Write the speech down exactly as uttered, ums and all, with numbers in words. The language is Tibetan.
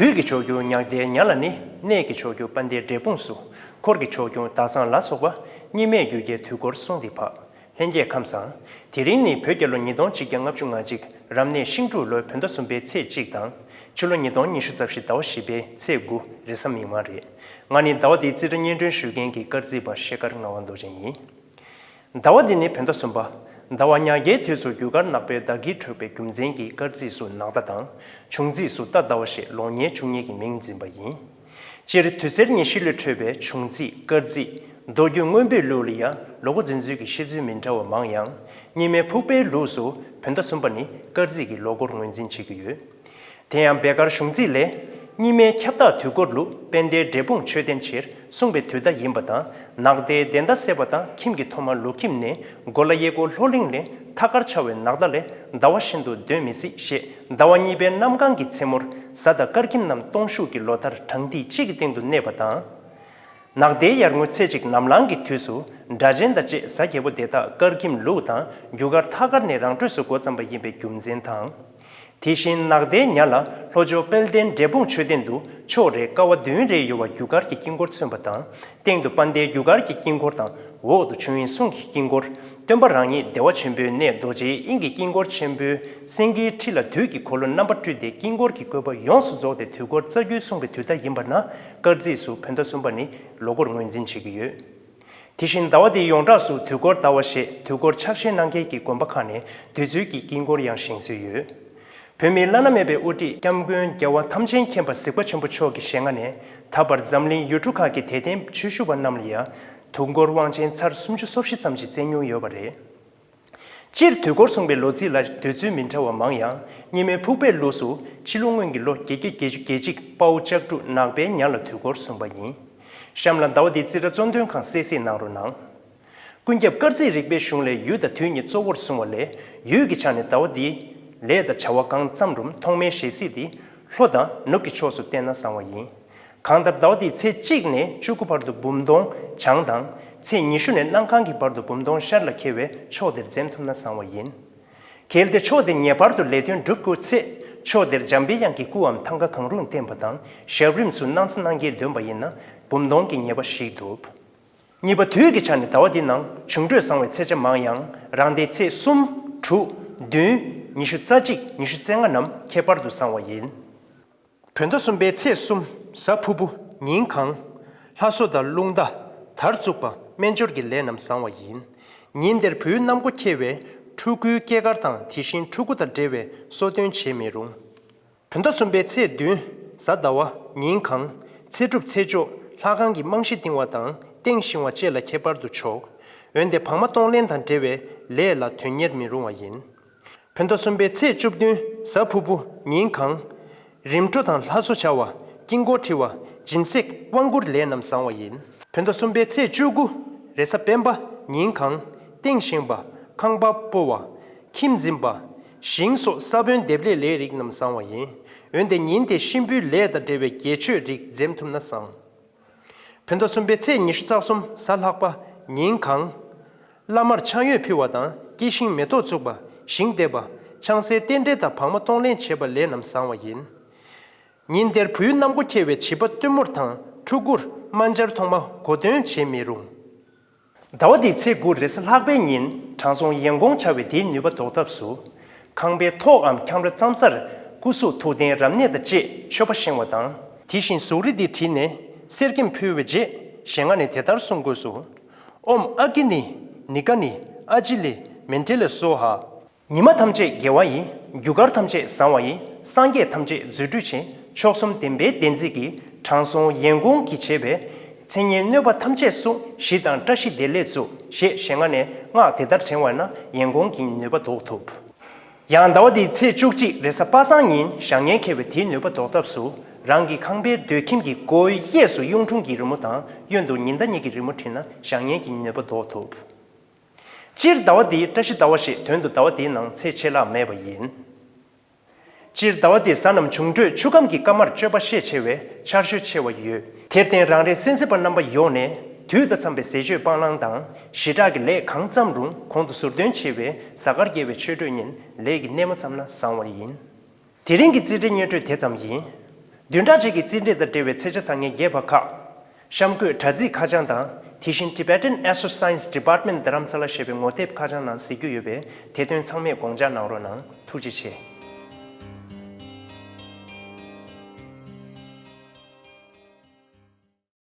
དུས་ཀྱི་ཕྱོགས་འགྱུར་ཉག་ཟླའི་ཉ་ལ་ནི། གནས་ཀྱི་ཕྱོགས་འགྱུར་དཔལ་ལྡན་འབྲས་སྤུངས་སུ། འཁོར་གྱི་ཕྱོགས་འགྱུར་ཟླ་བཟང་ལ་སོགས་པ། གཉིས་མེད་རྒྱུད་ཀྱི་དུས་འཁོར་གསུངས་ཏེ་བབས། ལྷན་རྒྱས་ཁམས་བཟང་། དེ་རིང་ནི་བོད་རྒྱལ་ལོ་ཉིས་སྟོང་གཅིག་བརྒྱ་ལྔ་བཅུ་ང་གཅིག་རབ་གནས་ཤིང་འབྲུག་ལོའི་བོད་ཟླ་གསུམ་པའི་ཚེས་གཅིག་དང་། ཕྱི་ལོ་ཉིས་སྟོང་ཉི་ཤུ་རྩ་བཞི་ཟླ་བ་བཞི་པའི་ཚེས་དགུ་རེས་གཟའ་མིག་དམར་རེད། ང་ནི་ཟླ་བ་འདིའི་རྩིས་ཁྲ་སྙན་སྒྲོན་ཞུ་མཁན་གྱི་སྐར་རྩིས་པ་ཤེལ་དཀར་ངག་དབང་རྡོ་རྗེ་ཡིན། ཟླ་བ་འདི་ནི་བོད་ཟླ་གསུམ་པ། ཟླ་བ་ཉག་གའི་དུས་སུ་རྒྱུ་སྐར་ནག་པོའི་ཟླ་དཀྱིལ་འཁྲུགས་པའི་རྒྱུ་མཚན་གྱིས་སྐར་རྩིས་སུ་ནག་ཟླ་དང་། འབྱུང་རྩིས་སུ་རྟ་ཟླ་བ་ཞེས་ལོ་ཉེར་བཅུ་གཉིས་ཀྱི་མིང་འཛིན་པ་ཡིན། སྤྱིར་དུས་གསར་ཉི་ཤུ་ལས་འཕྲོས་པའི་འབྱུང་རྩིས་སྐར་རྩིས་མདོ་རྒྱུད་མངོན་པའི་ལུགས་ལ་ཡང་ལོ་འགོ་འཛིན་ཚུལ་གྱི་བཤད་ཚུལ་མི་འདྲ་བ་མང་ཡང་། གཉིས་སྨན་ཕུག་པའི་ལུགས་སུ་བོད་ཟླ་གསུམ་པ་ནི་སྐར་རྩིས་ཀྱི་ལོ་འགོར་ངོས་འཛིན་བྱེད་ཀྱི་ཡོད། དེ་ཡང་བེ་དཀར་གཞུང་ཚིག་ལས། གཉིས་སྨན་ཁྱབ་བདག་དུས་འཁོར་ལུགས་དཔལ་ལྡན་འབྲས་སྤུངས་ཆོས་ལྡན་ཕྱིར་གསུངས་པའི་དུས་ཟླ་ཡིན་པ་དང་། ནག་ཟླའི་ཟླ་ཟླ་ཟེར་བ་དང་ཁྱིམ་གྱི་ཐོག་མ་ལོ་ཁྱིམ་ནས་གོ་ལ་གཡས་སྐོར་ལྷོ་གླིང་ལས་མཐའ་སྐར་འཆར་བའི་ནག་ཟླ་ལས་ཟླ་བ་ཤིན་ཏུ་འདོན་མི་སྲིད་ཞེས་ཟླ་བ་གཉིས་པའི་གནམ་གང་གི་མཚན་མོར་གཟའ་དང་སྐར་ཁྱིམ་རྣམས་སྟོང་ཤུགས་ཀྱི་ལོ་ལྟར་གྲངས་ཐིག་གཅིག་གི་སྟེང་དུ་གནས་པ་དང་། ནག་ཟླའི་ཡར་ངོའི་ཚེས་གཅིག་ནམ་ལངས་ཀྱི་དུས་སུ་སྒྲ་གཅན་དང་བཅས་གཟའ་རྒྱལ་པོ་དེ་དག་སྐར་ཁྱིམ་ལུགས་དང་རྒྱུ་སྐར་མཐའ་སྐར་ནས་རང་འགྲོས་སུ་འགོ་བརྩམས་པ་ཡིན་པའི་རྒྱུ་མཚན་དང་། དེ་བཞིན་ནག་ཟླའི་ཉ་ལ་ལྷོ་ཕྱོགས་དཔལ་ལྡན་འབྲས་སྤུངས་མཆོད་རྟེན་དུ་ཕྱོགས་རེར་ཀ་བ་བདུན་རེ་ཡོད་པ་རྒྱུ་སྐར་གྱི་དཀྱིལ་འཁོར་མཚོན་པ་དང་། སྟེང་དུ་དཔལ་ལྡན་རྒྱུ་སྐར་གྱི་དཀྱིལ་འཁོར་དང་། འོག་ཏུ་ཆོས་དབྱིངས་གསུང་གི་དཀྱིལ་འཁོར། སྟོན་པ་རང་ཉིད་བདེ་བ་ཆེན་པོའི་གནས་རྡོ་རྗེའི་དབྱིངས་ཀྱི་དཀྱིལ་འཁོར་ཆེན་པོའི་སེང་གེའི་ཁྲི་ལ་དུས་ཀྱི་འཁོར་ལོ་རྣམ་པར་སྤྲུལ་ཏེ་དཀྱིལ་འཁོར་གྱི་བཀོད་པ་ཡོངས་སུ་རྫོགས་ཏེ་དུས་འཁོར་རྩ་རྒྱུད་གསུངས་པའི་དུས་ཟླ་ཡིན་པ་ན་སྐར་རྩིས་སུ་བོད་ཟླ་གསུམ་པ་ནི་ལོ་འགོར་ངོས་འཛིན་བྱེད་ཀྱི་ཡོད། དེ་བཞིན་ཟླ་བ་འདིའི་ཡོངས་གྲགས་སུ་དུས་འཁོར་ཟླ་བ་ཞེས་དུས་འཁོར་ཕྱག་བཞེས་གནང་མཁན་གྱི་དགོན་པ་ཁག་ནས་དུས་ཚོད་ཀྱི་དཀྱིལ་འཁོར་ཡང་བཞེངས་སྲོལ་ཡོད། བོད་མིའི་བླ་ན་མེད་པའི་དབུ་ཁྲིད་སྐྱབས་མགོན་རྒྱལ་བ་ཐམས་ཅད་མཁྱེན་པ་གཟིགས་པ་ཆེན་པོ་མཆོག་གི་ཞལ་སྔ་ནས་ད་བར་འཛམ་གླིང་ཡུལ་གྲུ་ཁག་གི་དད་ལྡན་ཆོས་ཞུ་བ་རྣམས་ལ་ཡང་དུས་འཁོར་དབང་ཆེན་ཚར་སུམ་ཅུ་སོ་བཞི་ཙམ་ཞིག་བསྩལ་མྱོང་ཡོད་པ་རེད། སྤྱིར་དུས་འཁོར་གསུངས་པའི་ལོ་རྩིས་ལ་དུས་ཚོད་མི་འདྲ་བ་མང་ཡང་གཉིས་སྨན་ཕུག་པའི་ལུགས་སུ་ཕྱི་ལོ་སྔོན་གྱི་ལོ་བརྒྱད་བརྒྱ་བརྒྱད་ཅུ་གྱ་གཅིག་དཔའ་བོ་ལྕགས་འབྲུག་ནག་པའི་ཉ་ལ་དུས་འཁོར་གསུངས་པ་ཡིན། གཤམ་ལ་ཟླ་བ་འདིའི་རྩིས་ཁྲ་གཙོ་འདོན་ཁང་གསལ་གཟིགས་གནང་རོགས་གནང་། ཀུན་ཁྱབ་སྐར་རྩིས་རིག་པའི་གཞུང་ལས་ཡུལ་དང་དུས་གཉིས་གཙོ་བོར་གསུངས་པ་ལས་ཡུལ་གྱི་ཆ་ནས་ཟླ་བ་འདིའི་ལས་དང་བྱ་བ་གང་བརྩམས་རུང་ཐོག་མའི་ཞལ་གཟིགས་འདི་ལྷོ་དང་ནུབ་ཀྱི་ཕྱོགས་སུ་བསྟན་ན་བཟང་བ་ཡིན། གང་ལྟར་ཟླ་བ་འདིའི་ཚེས་གཅིག་ནས་བཅུ་དགུ་བར་དུ་འབུམ་སྟོང་བྱང་དང་ཚེས་ཉི་ཤུ་ནས་གནམ་གང་གི་བར་དུ་འབུམ་སྟོང་ཤར་ལ་འཁེལ་བའི་ཕྱོགས་དེར་འཛེམ་ཐུབ་ན་བཟང་བ་ཡིན། གལ་ཏེ་ཕྱོགས་དེ་ངེས་པར་དུ་ལས་དོན་སྒྲུབ་དགོས་ཚེ་ཕྱོགས་དེར་འཇམ་པའི་དབྱངས་ཀྱི་སྐུའམ་ཐང་ག་གང་རུང་བསྟན་པ་དང་ཞབས་རིམ་སུ་སྣང་ཚ་སྣང་བརྒྱད་འདོན་པ་ཡིན་ན་འབུམ་སྟོང་གི་ངེས་པ་ཞིག་འདུག་གཉིས་པ། དུས་ཀྱི་ཆ་ནས་ཟླ་བ་འདི་ནང་འབྱུང་འཕྲོད་བཟང་བའི་ཚེས་ཆ་མང་ཡང་རང་ཟླའི་ཚེས་གསུམ། དྲུག་བདུན། ཉི་ཤུ་རྩ་གཅིག་ཉི་ཤུ་རྩ་ལྔ་རྣམས་ཁྱད་པར་དུ་བཟང་བ་ཡིན། བོད་ཟླ་གསུམ་པའི་ཚེས་གསུམ་གཟའ་ཕུར་བུ་ཉིན་གང་། ལྷ་སོ་དང་རླུང་རྟ་དར་བཙུགས་པ་སྨན་སྦྱོར་གྱི་ལས་རྣམས་བཟང་བ་ཡིན། ཉིན་དེར་བུའི་གནམ་སྒོ་ཁྱེར་བས་ཕྲུ་གུའི་སྐྱེས་སྐར་དང་དེ་བཞིན་ཕྲུ་གུ་དང་འབྲེལ་བའི་གསོལ་སྟོན་བྱེད་མི་རུང་། བོད་ཟླ་གསུམ་པའི་ཚེས་བདུན་གཟའ་ཟླ་བ་ཉིན་གང་། ཚེ་སྒྲུབ་ཚེ་མཆོག་ལྷ་ཁང་གི་རྨང་གཞི་བཏིང་བ་དང་སྟེང་བཞེངས་པ་བཅས་ལ་ཁྱད་པར་དུ་ཆོག་འོན་ཏེ་བག་མ་གཏོང་ལེན་དང་འབྲེལ་བའི་ལས་ལ་དོན་གཉེར་མི་རུང་བ་ཡིན། བོད་ཟླ་གསུམ་པའི་ཚེས་བཅུ་བདུན་གཟའ་ཕུར་བུ་ཉིན་གང་། རིམ་གྲོ་དང་ལྷ་གསོལ་བྱ་བ། དཀྱིལ་འཁོར་བྲི་བ། སྦྱིན་སྲེག་དབང་བསྐུར་ལས་རྣམས་བཟང་བ་ཡིན། བོད་ཟླ་གསུམ་པའི་ཚེས་བཅུ་དགུ་རེས་གཟའ་སྤེན་པ་ཉིན་གང་། སྟེང་བཞེངས་པ། ཁང་པ་སྤོ་བ། ཁྱིམ་འཛིན་པ། ཞིང་སོགས་ས་བོན་འདེབས་ལས་ལས་རིགས་རྣམས་བཟང་བ་ཡིན། འོན་ཏེ་ཉིན་དེ་གཤིན་པོའི་ལས་དང་འབྲེལ་བའི་དགེ་ཆོས་རིགས་འཛེམ་ཐུབ་ན་བཟང་། བོད་ཟླ་གསུམ་པའི་ཚེས་ཉི་ཤུ་རྩ་གསུམ་གཟའ་ལྷག་པ་ཉིན་གང་། བླ་མར་ཕྱག་འོས་ཕུལ་བ་དང་སྐྱེ་ཤིང་མེ་ཏོག་བཙུགས་པ། ཞིང་འདེབས་པ། ཆང་སའི་རྟེན་འབྲེལ་དང་བག་མ་གཏོང་ལེན་བྱེད་པ་ལས་རྣམས་བཟང་བ་ཡིན། ཉིན་དེར་བུའི་གནམ་སྒོ་ཁྱེར་བའི་བྱིས་པ་བསྟུད་མོར་དང་ཕྲུ་གུར་རྨ་སྦྱར་ཐོག་མ་གོ་འདོན་བྱེད་མི་རུང་། ཟླ་བ་འདིའི་ཚེས་དགུ་རེས་གཟའ་ལྷག་པའི་ཉིན་དྲང་སྲོང་ཡན་གོང་བྱ་བའི་དེའི་ནུས་པ་ཟློག་ཐབས་སུ། ཁང་པའི་ཐོག་འམ་ཁྱམས་ར་རྩམ་སར་སྐུ་གཟུགས་ཐུགས་ལྡན་རབ་གནས་དང་བཅས་མཆོད་པ་བཤམས་པ་དང་། དེ་བཞིན་གཟུགས་རིས་འདི་བྲིས་ནས་གསེར་སྐྱེམས་ཕུལ་བའི་རྗེས་ཞལ་སྔ་ནས་དེ་ལྟར་གསུང་དགོས་སོ། ཨོཾ་ཨ་ཀི་ནི་ནི་ཀ་ནི་ཨ་ཇི་ལི་མན་ཌེ་ལེ་སྭཱ་ཧཱ། ཉི་མ་ཐམས་ཅད་དགེ་བ་ཡིན། རྒྱུ་སྐར་ཐམས་ཅད་བཟང་བ་ཡིན། སངས་རྒྱས་ཐམས་ཅད་རྫུ་འཕྲུལ་ཆེ། མཆོག་གསུམ་བདེན་པའི་བདེན་ཚིག་གིས། དྲང་སྲོང་ཡན་གོང་གིས་བྱས་པའི། མཚན་སྙན་གནོད་པ་ཐམས་ཅད་སྲུང་། ཞི་དང་བཀྲ་ཤིས་བདེ་ལེགས་སྩོལ། ཞེས་ཞལ་སྔ་ནས་སྔགས་དེ་ལྟར་བགྲངས་པ་ན་ཡན་གོང་གི་ནུས་པ་ཟློག་ཐུབ། ཡང་ཟླ་བ་འདིའི་ཚེས་བཅུ་གཅིག་རེས་གཟའ་པ་སངས་ཉིན་བྱ་ངན་འཁེལ་བའི་དེའི་ནུས་པ་ཟློག་ཐབས་སུ། རང་གི་ཁང་པའི་སྡོད་ཁྱིམ་གྱི་སྒོའི་གཡས་སུ་གཡུང་དྲུང་གི་རི་མོ་དང་གཡོན་དུ་ཉི་ཟླ་གཉིས་ཀྱི་རི་མོ་བྲིས་ན་བྱ་ངན་གྱི་ནུས་པ་ཟློག་ཐུབ། སྤྱིར་ཟླ་བ་འདིའི་བཀྲ་ཤིས་ཟླ་བ་ཞེས་དོན་དུ་ཟླ་བ་འདིའི་ནང་ཚེས་ཆད་ལྷག་མེད་པ་ཡིན། སྤྱིར་ཟླ་བ་འདིའི་གཟའ་རྣམས་འབྱུང་འཕྲོད་ཆུ་ཁམས་ཀྱི་སྐར་མར་སྤྱོད་པ་ཤས་ཆེ་བས་ཆར་ཞོད་ཆེ་བ་ཡོད། དེར་བརྟེན་རང་རེའི་གསན་གཟིགས་པ་རྣམ་པ་ཡོངས་ནས་དུས་དང་འཚམས་པའི་ཟས་སྤྱོད་སྤང་བླང་དང་ཞི་དྲག་གི་ལས་གང་བརྩམས་རུང་གོང་དུ་ཟུར་འདོན་བྱས་པའི་གཟའ་སྐར་རྒྱལ་བའི་ཆོས་འཕྲོད་ཉིན་ལས་ཀྱི་སྣེ་མོ་བརྩམས་ན་བཟང་བ་ཡིན། དེ་རིང་གི་རྩིས་ཁྲའི་སྙན་ཐོ་དེ་ཙམ་ཡིན། བདུན་ཕྲག་གཅིག་གི་རྩིས་འབྲས་དང་འབྲེལ་བའི་ཚེས་ཆ་བཟང་ངན་རྒྱས་པ་ཁག་གཤམ་འཁོད་དྲ་ཚིགས་ཁ་བྱང་དང་། དེ་བཞིན་Tibetan Astro Science Department Dharamsala ཞེས་པའི་ངོ་དེབ་ཁ་བྱང་ནང་གཟིགས་རྒྱུ་ཡོད་པས། དེ་དོན་ཚང་མས་དགོངས་འཇགས་གནང་རོགས་གནང་། ཐུགས་རྗེ་ཆེ།